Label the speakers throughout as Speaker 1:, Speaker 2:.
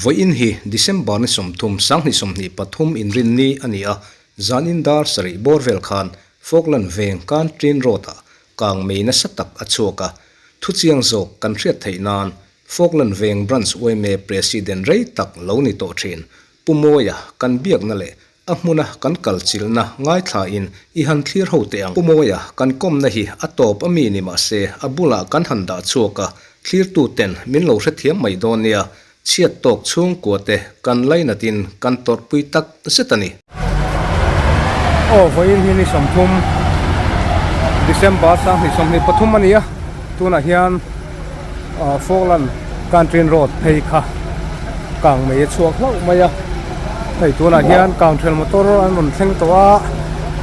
Speaker 1: Vawiin hi December ni 30 2023 inrinni a ni a, zanin dar sarih bawr vel khan Falkland veng Kantrin Road-ah kang mei nasa tak a chhuak a, thuchiang zawk kan hriat theih nan Falkland veng Branch yma President rei tak lo ni tawh thin Pu Mawia kan biakna leh a hmuna kan kal chilhna ngaithlain i han thlir ho teh ang. Pu Mawia kan kawmna hi a tawp a mi ni mahse a bulah kan han dah chhuak a, thlirtuten min lo hrethiam mai dawn nia, chhiat tawk chhungkua te kan lainatin kan tawrhpui tak zet a ni.
Speaker 2: Aw vawiin hi ni 30 December 2023 a ni a, tunah hian Falkland Country Road phei kha kang mei a chhuak hlauh mai a, hei tunah hian kangthel motor an rawn thleng tawh a,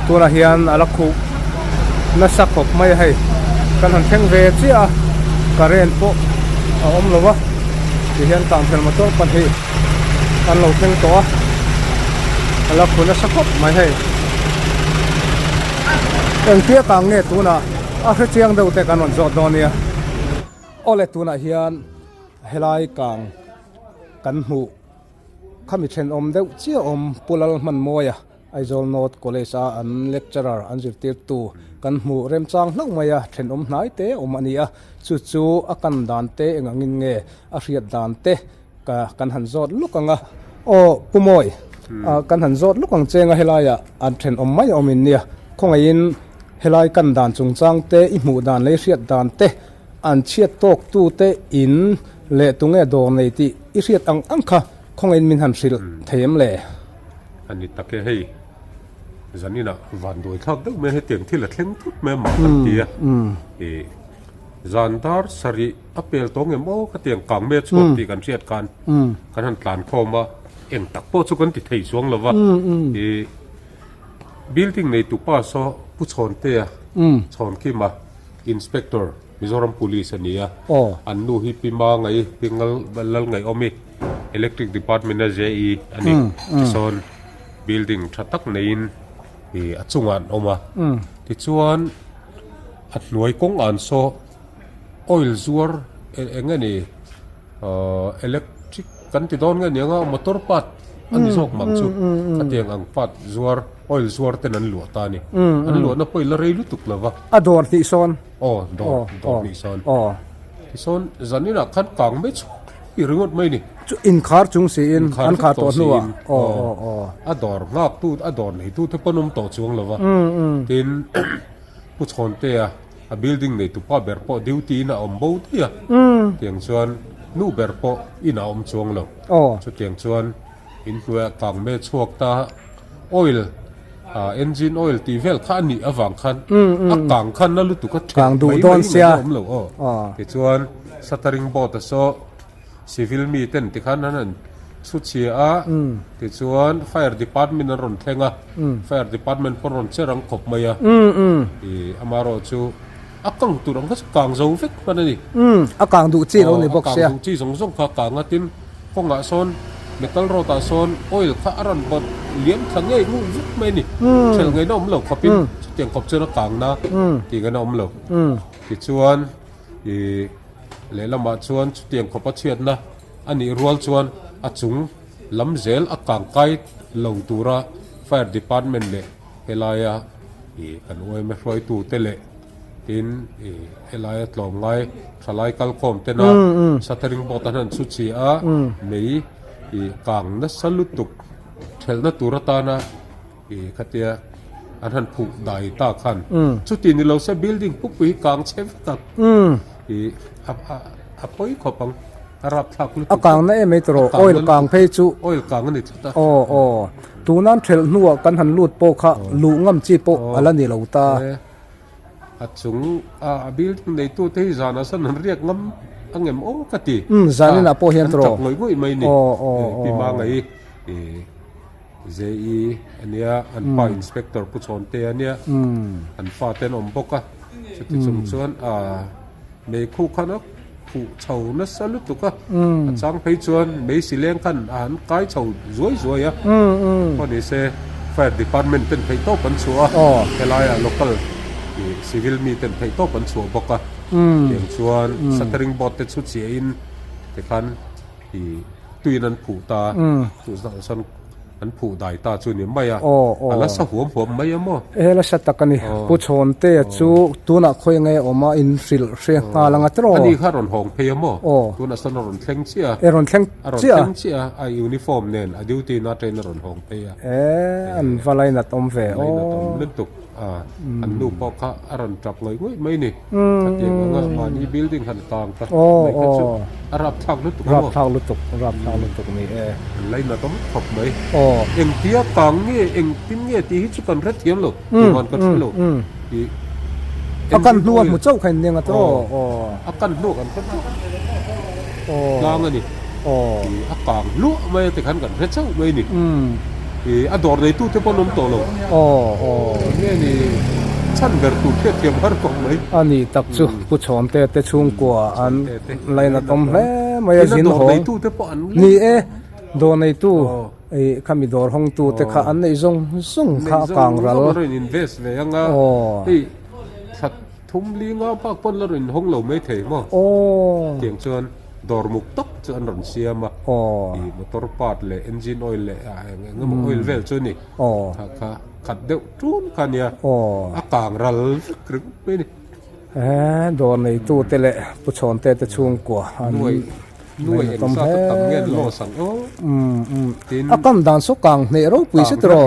Speaker 2: tunah hian a la khuh nasa khawp mai a hei kan han thleng ve chiah a current pawh a awm lo a tihian kangthel motor pahnih an lo thleng tawh a a la khuh nasa khawp mai hei engtia kang nge tunah. A hre chiang deuh te kan rawn zawt dawn nia. Awle tunah hian helai kang kan hmuh khami thenawm deuh chiah awm Pu Lalhmanmawia Aizawl North College a an lecturer an zirtirtu kan hmuh remchang hlauh mai a thenawm hnai te awm a ni a chu chu a kan dan te eng angin nge a hriat dan te ka kan han zawt luk ang a. Aw Pu Mawi kan han zawt luk ang cheng a helaiah an thenawm mai awm in nia khawngaihin Helai kan dan chungchang te, i hmuh dan leh i hriat dan te, an chhiat tawk tu te in leh tunge dawr nei tih i hriat ang ang kha khawngaihin min han hrilh thei em le?
Speaker 3: A ni tak e, hei zaninah van duai thlak deuh mai a, hetiang thil a thleng thut mai a mah kan ti a, ih zan dar sarih a pel tawng em aw khatiang kang mai a chhuak tih kan hriat khan kan han tlan khawm a, eng tak pawh chu kan ti thei chuang lo va, ih. Building nei tu pa saw Pu Chhawntea Chhawnkima Inspector Mizoram Police a ni a, an nu hi Pi Mangai Pi Lalngaiawmi Electric Department a JE a ni. Tisawn building tha tak neiin a chungah an awm a, tichuan a hnuai kawng an saw oil zuar eng nge ni electric kan ti dawn nge niang a motor part a ni zawk mang chu khatiang ang part zuar oil zuar ten an luah ta a ni an luahna pawh i la rei lutuk lo va
Speaker 2: a dawr hnih sawn
Speaker 3: aw dawr dawr hnih sawn ti sawn zaninah khan kang mai chhuak i ringawt mai ni
Speaker 2: chu inkhar chung siin an khar tawh hnuah aw aw aw
Speaker 3: a dawr nghak tu a dawr nei tu te pawn awm tawh chuang lo va tin Pu Chhawntea A building nei tupa ber pawh duty in a awm bo daih a, tiang chuan nu ber pawh in a awm chuang lo. Chutiang chuan in hnuaiah kang me chhuak ta oil engine oil tih vel kha a nih avang khan a kang khan na lutuk a
Speaker 2: then mai mai in
Speaker 3: a awm lo aw. Tichuan shuttering board a saw civil mi ten tikhan an han chhu chhia a, tichuan fire department an rawn thleng a, fire department pawh rawn che rang khawp mai a, ih amaherawh chu a kang tur ang kha chu kang zo vek hman a ni.
Speaker 2: A kang duh chi lo ni bawk sia.
Speaker 3: A kang duh chi zawng zawng kha a kang a, tin kawngah sawn metal rod ah sawn oil kha a rawn bawt liam thla ngei ngui vek mai a ni, ṭhelh ngaihna awm lo khawpin chutiang khawp chuan a kang na tih ngaihna awm lo. Tichuan ih. Lehlamah chuan chutiang khawpa chhiatna a nih rual chuan a chung lam zel a kangkai lo tura Fire Department leh helaia ih kan yma hruaitute leh tin ih helaia tlawmngai thalai kalkhawm tena shuttering board an han chhu chhi a, mei ih kang nasa lutuk thelhna tur atana Ih khatia an han phuh dai ta khan chuti ni lo se building pupui hi kang chhe vek a ih a pawi khawp ang a rapthlak lutuk
Speaker 2: a kang na em ei tawh oil kang phei chu
Speaker 3: oil kang a ni tlat
Speaker 2: a aw aw tunan thelh hnuah kan han lut pawh kha luh ngam chi pawh a la ni lo ta
Speaker 3: a chung a building neitu te hi zanah sawn an riak ngam angem aw ka ti
Speaker 2: zaninah pawh hian
Speaker 3: an tap ngawih ngawih mai ni pi Mangai ih. JE a nia, an pa inspector Pu Chhawnte a nia, an fa te an awm bawk a, chuti chung chuan aaa mei khu khan a khuh chho nasa lutuk a, a chang phei chuan mei sileng khan a han kai chho zuai zuai a, pawh ni se fire department ten theihtawp an chhuah a, helaiah local. Ih civil mi ten theih tawp an chhuah bawk a. Tiang chuan shuttering board te chhu chiah in tikhan ih tuiin an phuh ta a. Chu zah chuan an phuh dai ta chu ni mai a. A la sa huam huam mai a maw?
Speaker 2: E la sa tak a ni. Pu Chhawntea chu tunah khawi nge awm a in hrilh hre nghal anga tiraw?
Speaker 3: Ani kha rawn hawng phei a maw? Tunah sawn a rawn thleng chiah a.
Speaker 2: E rawn thleng chiah
Speaker 3: a. A rawn thleng chiah a, a uniform nen a duty na atangin a rawn hawng phei a.
Speaker 2: E an va lainat awm ve
Speaker 3: aw. Lainat awm lutuk. A, an nu pawh kha a rawn tap ngawih ngawih mai ni. Khatiang anga mahni building han kang ta mai kha chu a rapthlak lutuk a maw?
Speaker 2: Rapthlak lutuk, rapthlak lutuk ni e.
Speaker 3: An lainat awm khawp mai. Engtia kang nge, engtin nge tih hi chu kan hre thiam lo, tuman kan hre lo. Ih,
Speaker 2: A kan hnu a hmu chauh kha in nia nga tawh.
Speaker 3: A kan hnu kan hre chauh tlang a ni. Ih, a kang hluah mai a tikhan kan hre chauh mai ni. Ih, a dawr neitu te pawh an awm tawh lo. Eng nge ni chhan ber tur hriat thiam har khawp mai.
Speaker 2: A ni tak chu Pu Chhawnte te chhungkua an lainat awm hle mai a zin haw. Ni e, dawr neitu ih khami dawr hawngtu te kha an neih zawng zawng kha a kang ral.
Speaker 3: A rawn invest ve ang a, hei thla thum li nga bak pawn la rawn inhawng lo mai thei maw? Tiang chuan dawr muk tak chu an rawn siam a, ih motor part leh engine oil leh eng eng emaw oil vel chu a ni. Kha kha khat deuh ṭun kha a nia, a kang ral vek ringawt mai a ni.
Speaker 2: He dawr neitu te leh Pu Chhawnte te chhungkua an
Speaker 3: Nuai eng zat a tam nge an loss ang aw. Tin.
Speaker 2: A kam dan saw kang hneh ropui se tiraw.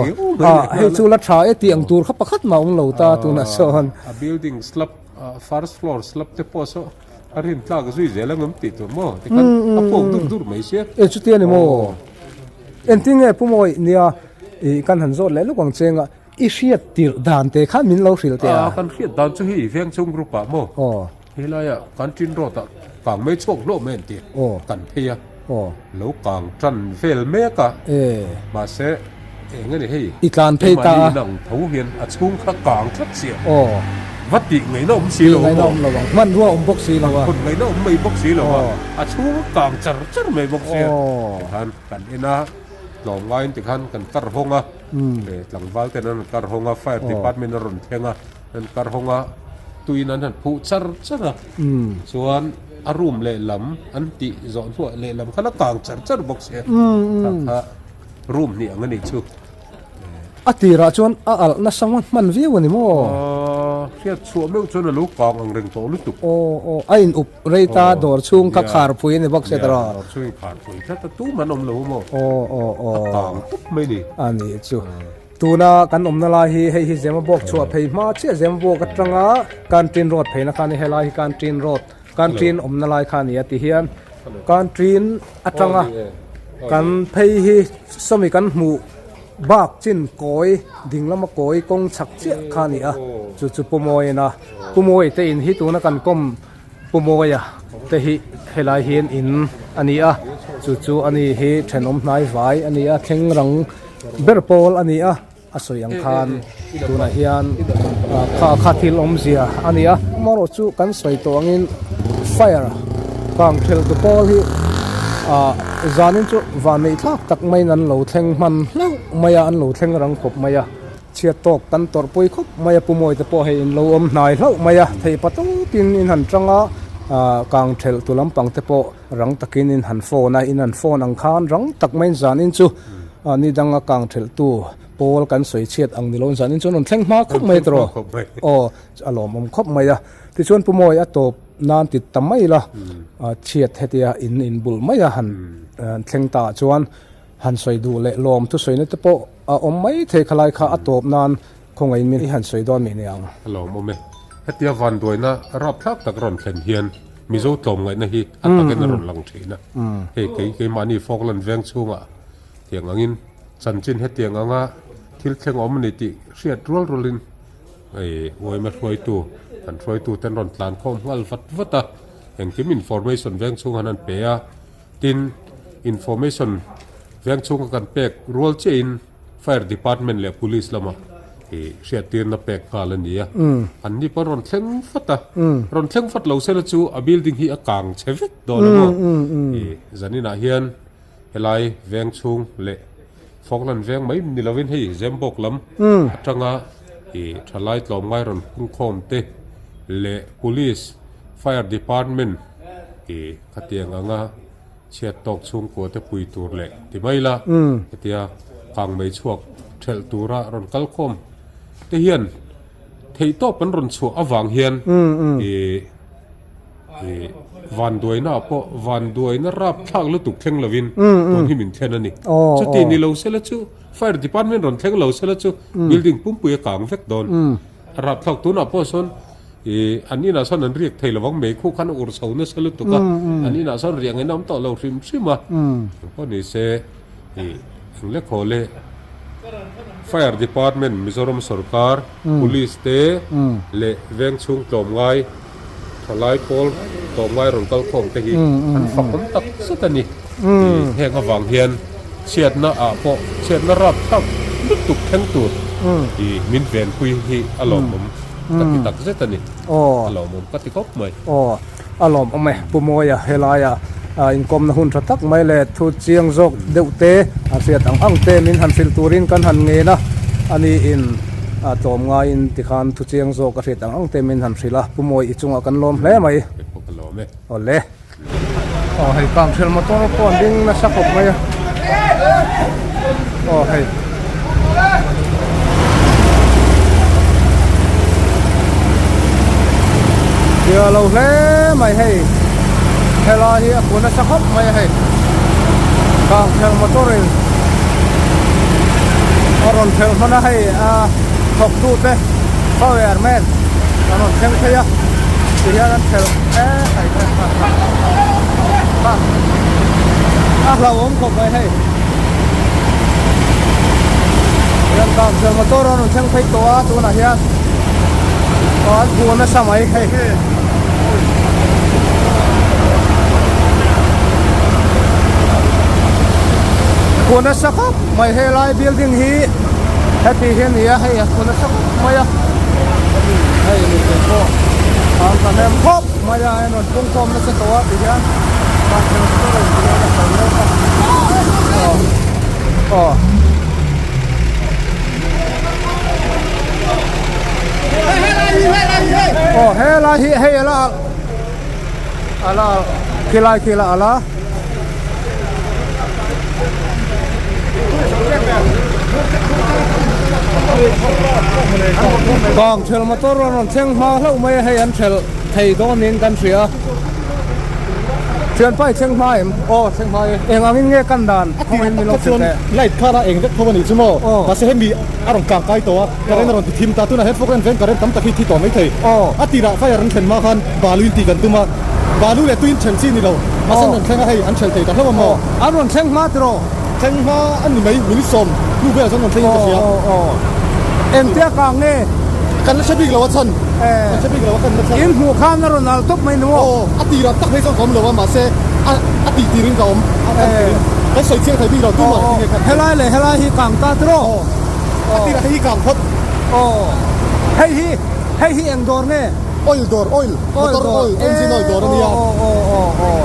Speaker 2: Hei chu la tha e tih ang tur kha pakhat mah awm lo ta tunah sawn.
Speaker 3: A building slab first floor slab te pawh saw a rin tlak zui zel ang awm tih tur maw tikhan a puak dur dur mai sia.
Speaker 2: E chutia ni maw. Engtin nge Pu Mawi nia i kan han zawt leh lawk ang che nga. I hriat tirh dan te khan min lo hrilh teh a.
Speaker 3: Kan hriat dan chu hei veng chung group ah maw helai ah kan tin road ah kang mai chhuak hlawh mai an ti kan phei a lo kang tan vel mek a mahse eng a ni hei
Speaker 2: I tlan phei ta
Speaker 3: a inang tho hian a chhung kha kang tlat chiah va tih ngaihna awm si lo
Speaker 2: maw hmanrua awm bawk si lo
Speaker 3: a ngaihna awm mai bawk si lo a a chhung a kang char char mai bawk sia tikhan kan en a tlawmngaiin tikhan kan kar hawng a. Tlangval ten an rawn kar hawng a, fire department a rawn thleng a, an kar hawng a, tuiin an han phuh char char a, chuan a room lehlam an tih zawh hnuah lehlam khan a kang char char bawk si a, kha kha room hnih ang a nih chu.
Speaker 2: A tirah chuan a alh nasa hman viau a ni maw?
Speaker 3: Hriat chhuah meuh chuan a lo kang ang reng tawh lutuk.
Speaker 2: Aw aw, a in up rei ta dawr chhung kha khar pui a ni bawk si tawh.
Speaker 3: Dawr chhung in khar pui tlat a tum an awm lo maw?
Speaker 2: Aw aw aw.
Speaker 3: A kang tup mai ni.
Speaker 2: A nih chu. Tuna kan awmna lai hi hei hi Zemabawk chhuah phei hma chiah Zemabawk atanga Canteen Road pheina kha a ni helai hi Canteen Road Canteen awmna lai kha a ni a ti hian Canteen atanga kan phei hi sawmi kan hmuh bak chin kawi ding lama kawi kawng chhak chiah kha a ni a chu chu Pu Mawiin a Pu Mawi te in hi tuna kan kawm Pu Mawia te hi helai hian in a ni a chu chu a ni hi thenawm hnai vai a ni a thleng rang ber pawl a ni a a sawi ang khan tunah hian kha kha thil awmzia a ni a amaherawh chu kan sawi tawh angin fire kang thelh tu pawl hi ah zanin chu van neih thlak tak maiin an lo thleng hman hlauh mai a an lo thleng rang khawp mai a. Chhiat tawk kan tawrh pui khawp mai a, Pu Mawi te pawh hei in lo awm hnai hlauh mai a, thei patawpin in han tang a, kang thelh tu lampang te pawh rang takin in han phone a, in han phone ang khan rang tak maiin zanin chu ni danga kang thelh tu pawl kan sawi chhiat ang ni loin zanin chu an rawn thleng hma khawp mai tawh aw a lawmawm khawp mai a, tichuan Pu Mawi a tawp nan ti ta mai la, chhiat hetia in inbulh mai a han thleng ta ah chuan Han sawi duh leh lawm thusawina te pawh a awm mai thei khalai kha a tawp nan khawngaih min i han sawi dawn mi niang.
Speaker 3: A lawmawm e. Hetia vanduaina rapthlak tak rawn thlen hian Mizo tlawmngaihna hi a takin a rawn lang thin a. Hei kei keimahni Falkland veng chhungah tiang angin chanchin hetiang anga thil thleng a awm a ni tih hriat rual rualin hei uaima hruaitu kan hruaitu ten rawn tlan khawm nghal vat vat a. Engkim information veng chhung han han pe a. Tin, information veng chhunga kan pek rual chiahin Fire Department leh Police lama ih hriattirna pek nghal a ni a. An ni pawh rawn thleng vat a, rawn thleng vat lo sela chu a building hi a kang chhe vek dawn a maw? Ih zaninah hian helai veng chhung leh Falkland veng mai ni lovin hei Zembawk lam atanga. Ih thalai tlawmngai rawn pungkhawm te leh police fire department ih khatiang anga chhiat tawk chhungkua te pui tur leh ti mai la hetia kang mei chhuak thelh tura rawn kal khawm te hian theihtawp an rawn chhuah avang hian ih Ih vanduaina ah pawh vanduaina rap thlak lutuk thleng lovin tun hi min thlen a ni. Chuti ni lo sela chu fire department rawn thleng lo sela chu building pumpui a kang vek dawn. A rap thlak tunah pawh sawn ih an inah sawn an riak thei lovang mai khuh khan a ur chho nasa lutuk a, an inah sawn riah ngaihna awm tawh lo hrim hrim a. Engpawh ni se ih englekhawh leh fire department Mizoram sorkar police te leh veng chhung tlawmngai Thalai pawl tlawmngai rawn kal khawm te hi an fakawm tak zet a ni. Heng avang hian chhiatna ah pawh chhiatna rap thlak lutuk thleng tur i min venpui hi a lawmawm ka ti tak zet a ni. A lawmawm ka ti khawp mai.
Speaker 2: Aw, a lawmawm e. Pu Mawia helaia inkawmna hun tha tak mai leh thu chiang zawk deuh te a hriat ang ang te min han hrilh turin kan han ngen a, ani in a tlawm ngaiin tikhan thu chiang zawk a hriat ang ang te min han hrilh a, Pu Mawi i chungah kan lawm hle mai.
Speaker 3: Kei pawh ka lawm e.
Speaker 2: Awle. Aw hei kang hrilh motor pawh an ding nasa khawp mai a. Aw hei. Zia lo hle mai hei helai hi a pu nasa khawp mai a hei kang thelh motor in a rawn thelh hman a hei a thawk tu te power man an rawn thleng phei a ti hian an thelh a hlauhawm khawp mai hei. Hian kang chhiar motor a rawn thleng phei tawh a tunah hian an bu nasa mai hei. Bu nasa khawp mai helai building hi heti hi a ni a hei a bu nasa khawp mai a hei mipui pawh an ta hnem khawp mai a an rawn pungkhawm nasa tawh a ti hian kang chhiar motor a inti hian a sawi mek a aw aw. Aw helai hi hei ala ala khilai khi la ala kang thel motor a rawn thleng hma hlauh mai a hei an thelh thei dawn in kan hria thianpa i thleng hma em aw thleng hma e eng angin nge kan dan
Speaker 4: kawngin min lo hrilh teh light kha a eng vek tho a nih chu maw mahse hemi a rawn kang kai tawh a current a rawn ti thim ta tunah hian Falkland veng current tam tak hi thi tawh mai thei a tirah fire an thlen hma khan balu in tih kan tum a balu leh tuin then chi ni lo mahse an rawn thleng a hei an thelh thei ta hlauh a maw
Speaker 2: an rawn thleng hma tiraw
Speaker 4: thleng hma a ni mai minute sawm hnu velah chuan an rawn thleng in ka hria
Speaker 2: engtia kang nge
Speaker 4: kan la hre bik lo a chhan kan hre bik lo a kan la chhan
Speaker 2: in hmuh khan a rawn al tawp mai ni maw
Speaker 4: aw a tirah tak phei chuan ka awm lo a mahse a a tih tirin ka awm a kan tirin kan sawi chiang thei bik lo tumah ti nge khan
Speaker 2: helai leh helai hi kang ta tiraw
Speaker 4: a tirah hei hi kang phawt
Speaker 2: aw hei hi hei hi eng dawr nge
Speaker 4: oil dawr oil motor oil engine oil dawr a nia
Speaker 2: aw aw aw aw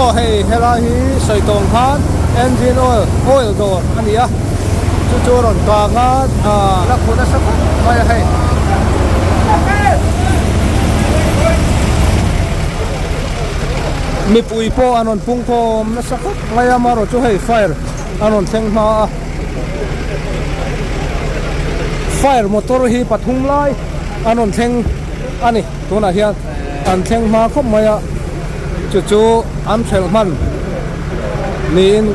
Speaker 2: aw hei helai hi sawi tawng khan engine oil oil dawr a ni a chu chu a rawn kang a ah la khu nasa khawp mai a hei. Mipui pawh an rawn pung khawm nasa khawp mai a amaherawh chu hei fire a rawn thleng hma a fire motor hi pathum lai an rawn thleng a ni tunah hian an thleng hma khawp mai a chu chu an thelh hman niin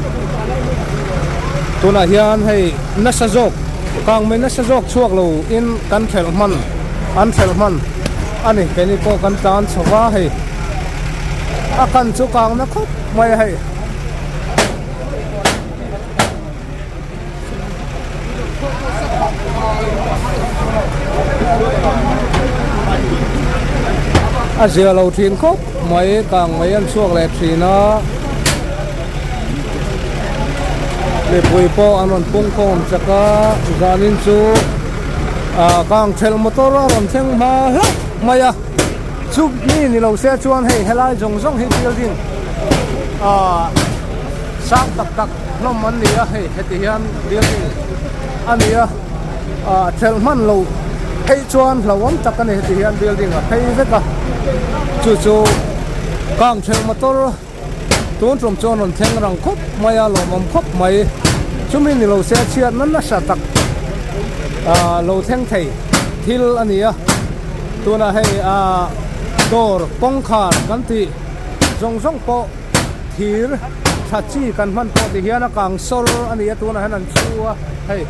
Speaker 2: tunah hian hei nasa zawk kangmei nasa zawk chhuak lo in kan thelh hman an thelh hman a ni keini pawh kan tlan chho va hei a kan chu kang na khawp mai a hei. A zia lo thin khawp mai kang mai an chhuak leh thin a mipui pawh an rawn pung khawm chak a zanin chu ah kang thelh motor a rawn thleng hma hlauh mai a chu mi ni lo se chuan hei helai zawng zawng hi building ah sang tak tak. hlawm an ni a hei heti hian building a ni a ah thelh hman lo phei chuan hlauhawm tak a ni heti hian building a phei vek a chu chu kang thelh motor tun tum chuan rawn thleng rang khawp mai a lawmawm khawp mai chumi ni lo se chhiatna nasa tak ah lo thleng thei thil a ni a tunah hei ah dawr kawngkhar kan tih zawng zawng pawh thir tha chi kan hman pawh ti hian a kang sawr a ni a tunah hian an chu a hei.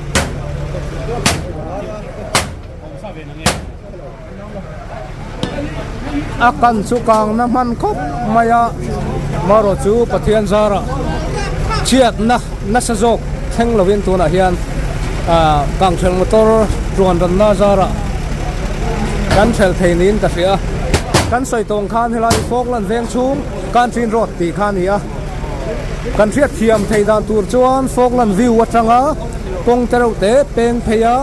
Speaker 2: A kan chu kang na hman khawp mai a marawh chu Pathian zarah chhiatna nasa zawk thleng lovin tunah hian ah kangthelh motor tluan ranna zarah kan thelh thei niin ka hria a kan sawi tawng khan helai Falkland veng chhung Kanṭin Road tih kha a ni a kan hriat thiam thei dan tur chuan Falkland view atanga kawng te reuh te peng phei a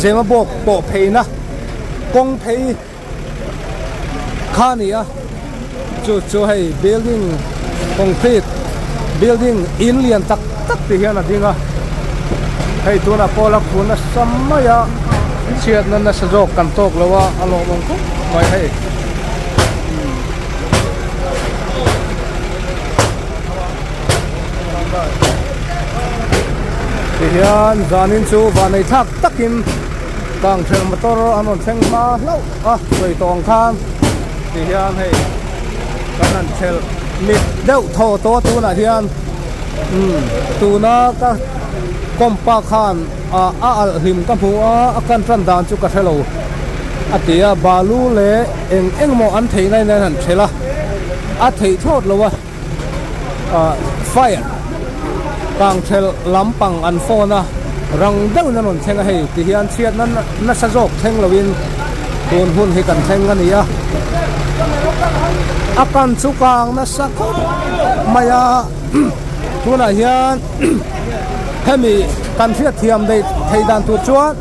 Speaker 2: Zemabawk pawh pheina kawng phei kha a ni a chu chu hei building concrete building in lian tak tak ti hian a ding a hei tunah pawh la khu nasa mai a chhiatna nasa zawk kan tawk lo a a lawmawm khawp mai hei. Tihian zanin chu vanei thlak takin kangthelh motor an rawn thleng hma hlauh a sawi tawh ang khan tihian hei kan han thelh mit deuh thaw tawh a tunah hian umm tuna ka kawmpa khan ah a alh hlim ka hmu a a kan tan dan chu ka hrelo a ti a balu leh eng eng maw an theihna in an han thelh a a theih thlawt lo a ah fire kang thelh lampang an phone a rang deuhin a rawn thleng a hei ti hian chhiatna nasa zawk thleng loin tun hun hi kan thleng a ni a a kan chu kang nasa khawp mai a tunah hian hemi kan hriat thiam daih theih dan tur chuan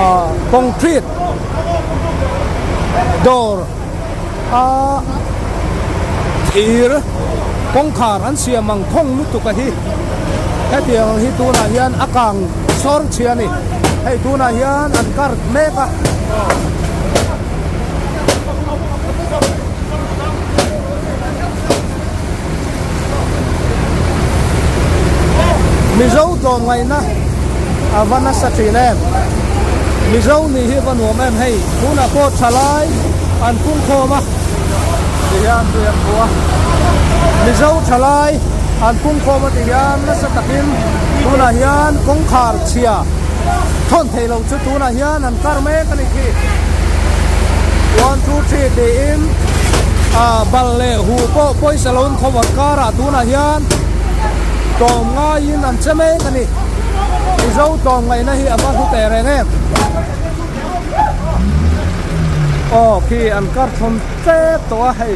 Speaker 2: ah concrete dawr a thir kawngkhar an siam ang khawng lutuk a hi hetiang ang hi tunah hian a kang sawr chhia a ni hei tunah hian an kar mek a. Mizo tlawmngaihna a va nasa thin em? Mizo nih hi a va nuam em hei tunah pawh thalai an pungkhawm a ti hian tui an hmu a Mizo thalai an pungkhawm a ti hian nasa takin tunah hian kawngkhar chhia thawn theih loh chu tunah hian an kar mek a ni khi one two three tiin ah bal leh huh pawh pawisa lo in khawvar karah tunah hian tlawm ngaiin an che mek a ni Mizo tlawm ngaihna hi a va hlu teh reng em aw khi an kar thawn tlep tawh a hei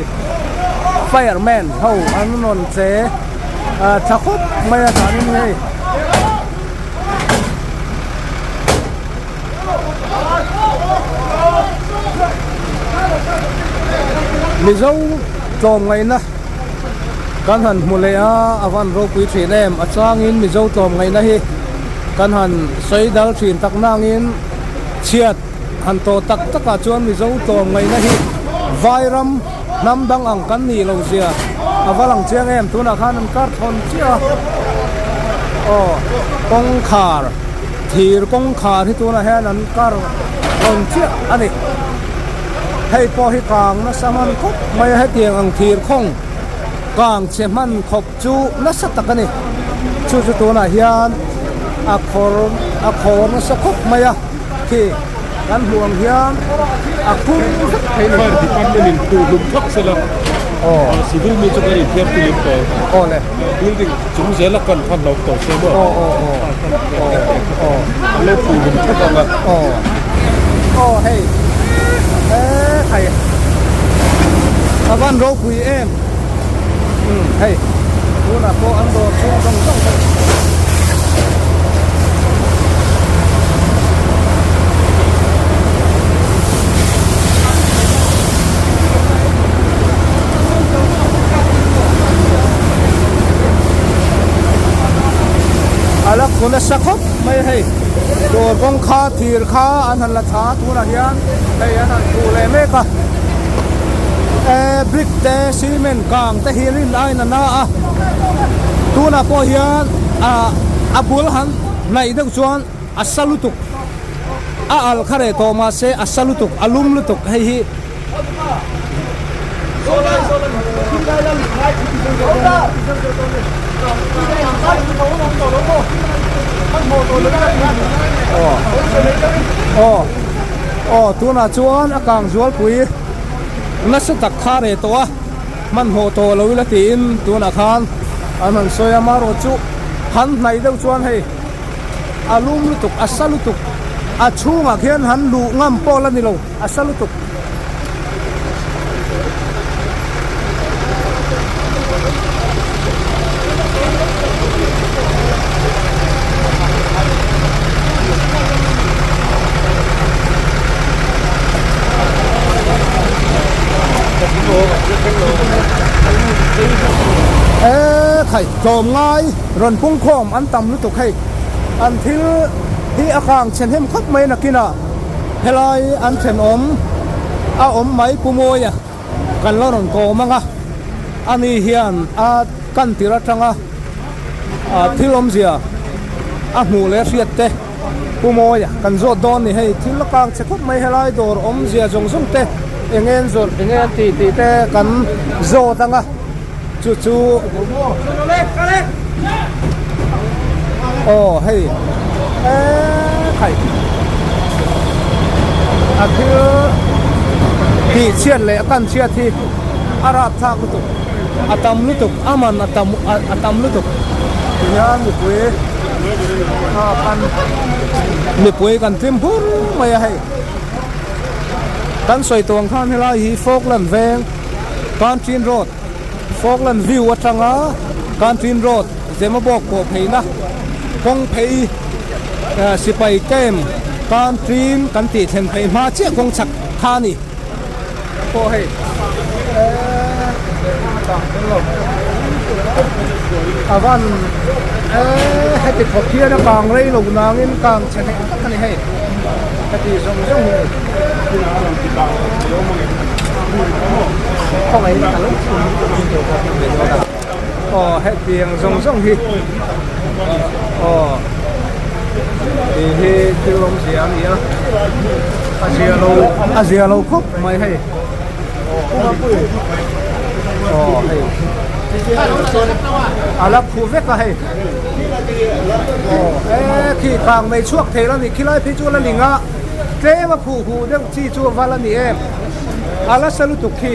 Speaker 2: fireman ho an rawn che ah tha khawp mai a chuanin hei. Mizo tlawmngaihna kan han hmu leh a a van ropui thin em a changin Mizo tlawmngaihna hi kan han sawi dal thin tak nangin chhiat han tawh tak takah chuan Mizo tlawmngaihna hi Vairam hnam dang ang kan nih loh zia a va lang chiang em tunah khan an kar thawn chiah a aw kawngkhar thir kawngkhar hi tunah hian an kar thawn chiah a ni hei pawh hi kang nasa hman khawp mai a hetiang ang thir khawng kang chhe hman khawp chu nasa tak a ni chu chu tunah hian a khawr a khawr nasa khawp mai a khi kan hmuh ang hian a kung vek thei a ni.
Speaker 3: Fire department in tu hlum thak sela
Speaker 2: aw
Speaker 3: civil mi chu kan inthiar filim tawh
Speaker 2: aw le
Speaker 3: building chung zela kan khan lo tawh se maw
Speaker 2: aw aw aw aw
Speaker 3: an lo tu hlum thak ang a
Speaker 2: aw aw hei e khai a van ropui em umm hei tunah pawh an dawr chhung zawng zawng hei. nasa khawp mai a hei dawr kawng kha thir kha an han la tha tunah hian hei an han khuh leh mek a eh brick te cement kang te hi rin aiin a na a tunah pawh hian ah a bul han hnaih deuh chuan a sa lutuk a al kha reh tawh mahse a sa lutuk a lum lutuk hei hi. Aw aw tunah chuan a kang zualpui nasa tak kha reh tawh a hmanhmawh tawh lo ila tiin tunah khan an han sawi a amaherawhchu han hnaih deuh chuan hei. A lum lutuk, a sa lutuk, a chhungah khian han luh ngam pawh la ni lo, a sa lutuk. E khai tlawmngai rawn pungkhawm an tam lutuk hei an thil hi a kang chhe hnem khawp mai nakinah helai an thenawm a awm mai Pu Mawia kan la rawn kawm ang a ani hian a kan tir atanga thil awmzia a hmuh leh a hriat te Pu Mawia kan zawt dawn ni hei thil a kang chhe khawp mai helai dawr awmzia zawng zawng te eng nge an zawrh eng nge an tih tih te kan zawt ang a. Chu chu aw hei eee khai a thil tih chhiat leh a kan chhiat hi a rap thlak lutuk a tam lutuk a man a tam a tam lutuk tihian mipui kan mipui kan tlim bur mai a hei kan sawi tawh ang khan helai hi Falkland veng Canteen Road Falkland View atanga Canteen Road Zemabawk pawh pheina kawng phei sipai camp Canteen kan tih thlen phei hma chiah kawng chhak kha a ni pawh hei a van heti khawp hian a kang rei lo nangin kang chhe hneh tak a ni hei heti zawng zawng hi Aw hetiang zawng zawng hi aw tih hi thil awmzia a ni a a zia lo a zia lo khawp mai hei aw hei a la phu vek a hei aw e khi kang mai chhuak thei lo a ni khilai phei chu a la ling a tlem a phuh huh deuh chi chu a val a ni em. A la sa lutuk khi.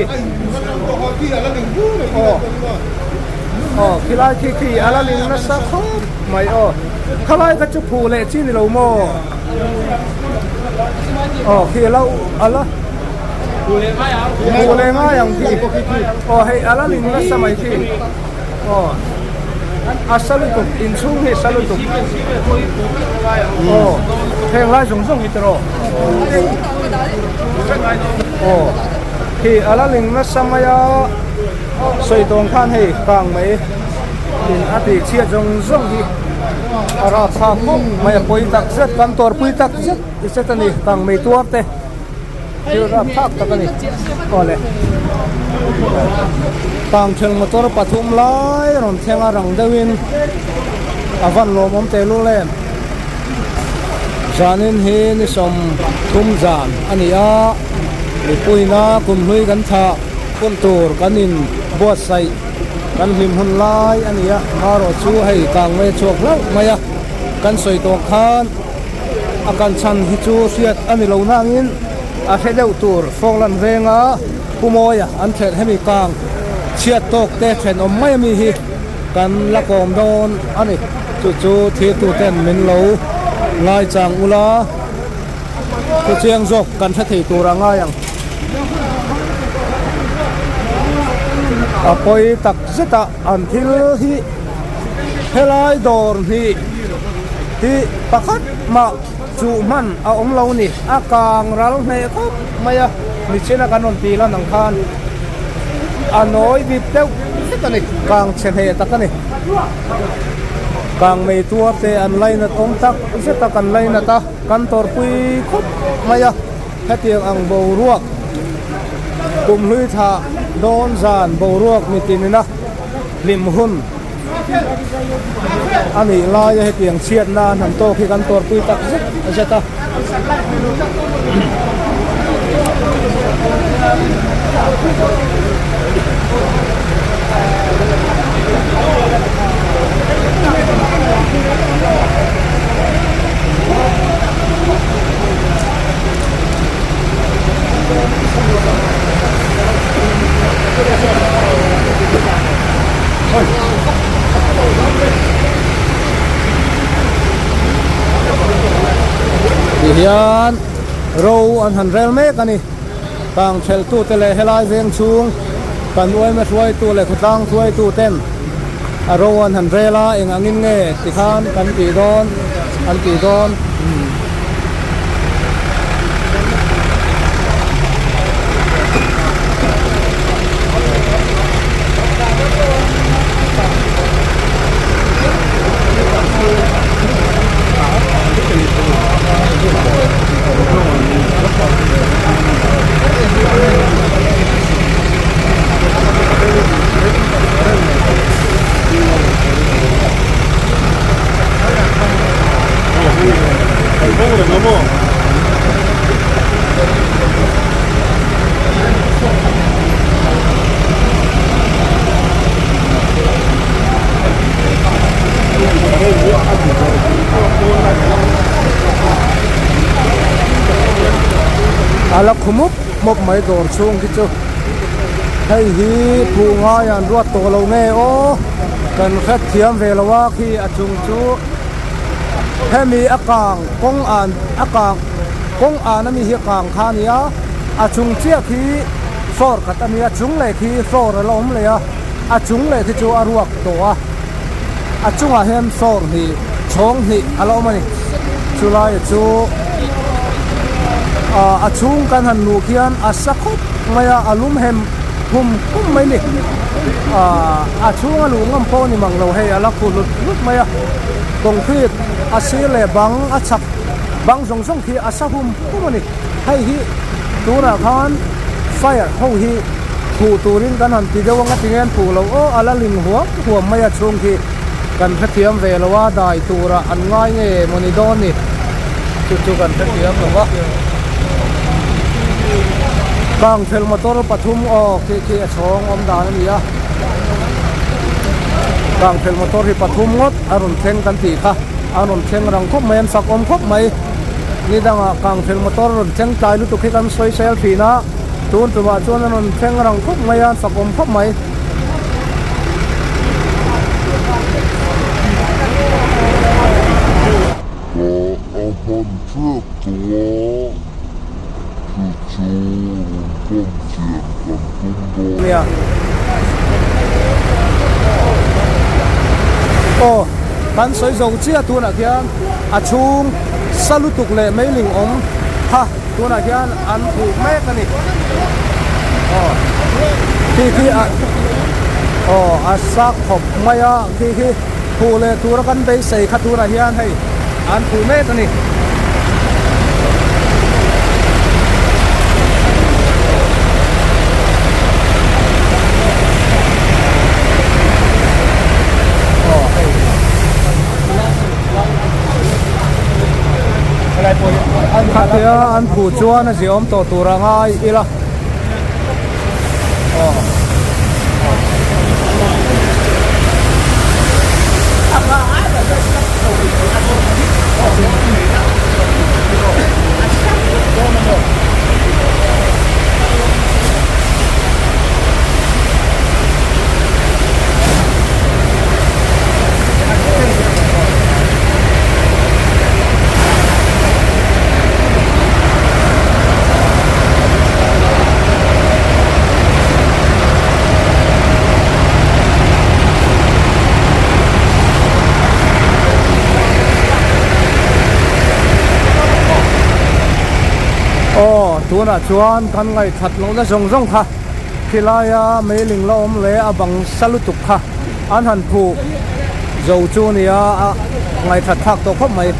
Speaker 2: Aw. Aw khilai khi khi a la ling nasa khawp mai aw. Khalai kha chu phuh leh chi ni lo maw? Aw khi a la a la phuh leh ngai ang khi. Aw hei a la ling nasa mai khi. Aw a sa lutuk inchhung hi a sa lutuk. Aw heng lai zawng zawng hi tiraw. Aw khi a la ling nasa mai a sawi tawng khan hei kang mai in a tih chhiat zawng zawng hi a rapthlak khawp mai a pawi tak zet kan tawrpui tak zet zet a ni kang mei tuar te thil rapthlak tak a ni aw le kang thleng motor pathum lai rawn thleng a rang deuhin a van lawmawm tehlul em. Zanin hi ni 30 zan a ni a, mipuina kumhlui kan thlah hun tur kan in buatsaih kan hlim hun lai a ni a, marawh chu hei kang mai a chhuak hlauh mai a, kan sawi tawh khan a kan chhan hi chu hriat a ni lo nangin a hre deuh tur Falkland venga Pu Mawia an thelh hemi kang chhiat tawk te thenawm mai ami hi. Kan la kawm dawn a ni. Chu chu thirtuten min lo ngaichang ula, thu chiang zawk kan hre thei tur a ngai ang. A pawi tak zet a, an thil hi helai dawr hnih hi pakhat mah chuh hman a awm lo ni. A kang ral hneh khawp mai a, nichina kan rawn tih lan ang khan a nawi bip deuh. Vek a ni, kang chhe hneh tak a ni. Kangmei tuar te an lainat awm tak zet a kan lainat a, kan tawrhpui khawp mai a, hetiang ang boruak kumhlui thlah dawn zan boruak mitin ina hlim hun a nih laia hetiang chhiatna an han tawk hi kan tawrhpui tak zet zet a. Ti hian ro an han rel mek a ni. Kang thelhtute leh helai veng chhung kan uaima hruaitu leh khawtlang hruaitu ten a ro an han rel a, eng angin nge tikhan kan tih dawn an tih dawn. A la khu mup mup mai dawr chhung khi chu hei hi phuh ngai an ruat tawh lo nge aw kan hrethiam ve lo a khi a chung chu hemi a kang kawng an a kang kawng an ami hi a kang kha a ni a a chung chiah khi floor khat a ni a chung leh khi floor a la awm leh a a chung leh khi chu a ruak tawh a a chungah hian floor hnih chhawng hnih a la awm a ni chulai chu ah a chhung kan han luh khian a sa khawp mai a a lum hem hum hum mai a ni ah a chhung a luh ngam pawh a ni mang lo hei a la khu hlut hlut mai a concrete a sir leh bang a chhak bang zawng zawng khi a sa hum hum a ni hei hi tunah khan fire ho hi phuh turin kan han ti deuh anga tinge an phuh loh aw a la ling huam huam mai a chhung khi kan hrethiam ve lo a dai turah an ngai nge mawni dawn ni chu chu kan hrethiam lo va kangthel motor pathum aw khi khi a chhawng awm dan a ni a kangthel motor hi pathum ngawt a rawn thleng kan tih kha a rawn thleng rang khawp mai an fak awm khawp mai ni dangah kangthel motor rawn thleng tlai lutuk hi kan sawi sel thin a. Tun tumah chuan a rawn thleng rang khawp mai a, fak awm khawp mai.
Speaker 5: Ka a hman tep tawh a, chu chu rawn pawm chian kan tum dawn.
Speaker 2: Nia. Aw, kan sawi zo chiah tunah khian a chhung sa lutuk leh meiling awm kha. Tunah hian an phuh mek a ni. Aw khi khi a aw a sa khawp mai a khi khi phuh leh tura kan beisei kha tunah hian hei an phuh mek a ni. Aw hei. Khatia an phuh chuan a ziawm tawh tur a ngai ila aw. Aw tunah chuan kan ngaihkhat lohna zawng zawng kha khilaia meiling la awm leh a bang sa lutuk kha an han phuh. zo chu a ni a a ngaihthat thlak tawh khawp mai.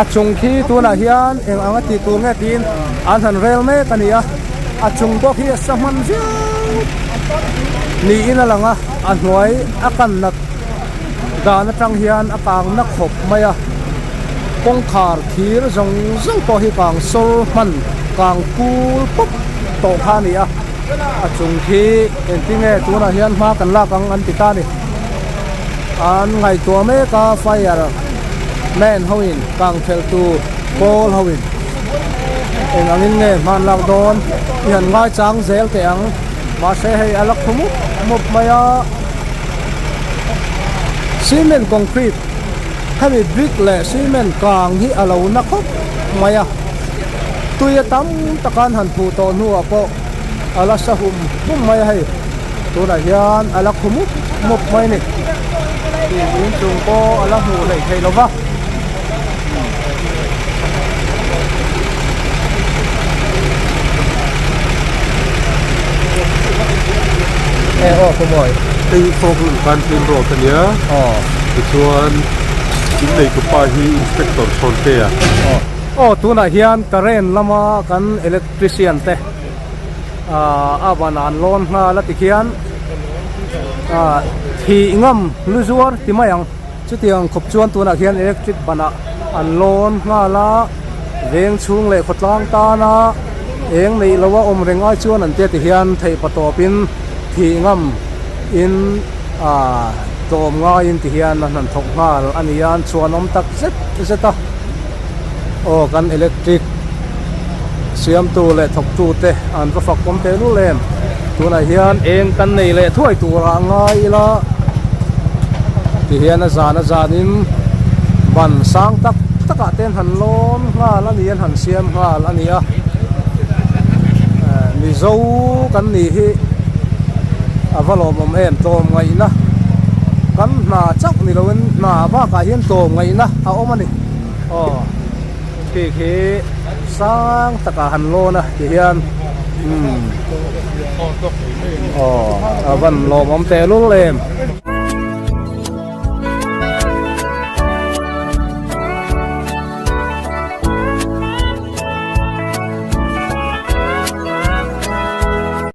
Speaker 2: A chung khi tunah hian eng anga tih tur nge tiin an han rel mek a ni a a chung bawk hi a sa hman viau niin a lang a a hnuai a kan nat dan atang hian a kang na khawp mai a kawngkhar thir zawng zawng pawh hi kang sawr hman kang kul pawp tawh kha a ni a a chung khi engtinge tunah hian hma kan lak ang an ti ta a ni an ngaihtuah mek a fire man ho in kang thelh tu pawl ho in eng angin nge hma an lak dawn i han ngaichang zel teh ang mahse hei a la khu mup mup mai a. Cement concrete hemi brick leh cement kang hi a lo na khawp mai a tui a tam taka an han phuh tawh hnuah pawh a la sa hum hum mai a hei tunah hian a la khu mup mup mai a ni tih inchung pawh a la hmuh hleih theih lo va. E aw ka mawi.
Speaker 3: Hei Falkland Country Road a nia.
Speaker 2: Aw.
Speaker 3: Tichuan in neitupa hi Inspector Chhawntea.
Speaker 2: Aw. Aw tunah hian current lama kan electrician te ah a ban an lawn nghal a tikhian ah thih ngam lu zuar ti mai ang. Chutiang khawp chuan tunah hian electric banah an lawn nghal a, veng chhung leh khawtlang tana eng neih loha awm reng ai chuan an tia ti hian theih pa tawpin thih ngam in ah tlawm ngaiin ti hian an han thawk nghal a ni a, an chhuanawm tak zet zet a, aw kan electric siamtu leh thawktu te an va fak awm tehlul em tunah hian eng kan nei leh thuai turah ngai ila ti hian a zan a zanin ban sang tak takah te an han lawn nghal a ni an han siam nghal a ni a eh mizo kan nih hi a va lawmawm em tlawm ngaihna kan hna chauh ni loin hna bakah hian tlawm ngaihna a awm a ni aw. Khi khi sang takah han lawn a ti hian umm aw a van lawmawm tehlul em.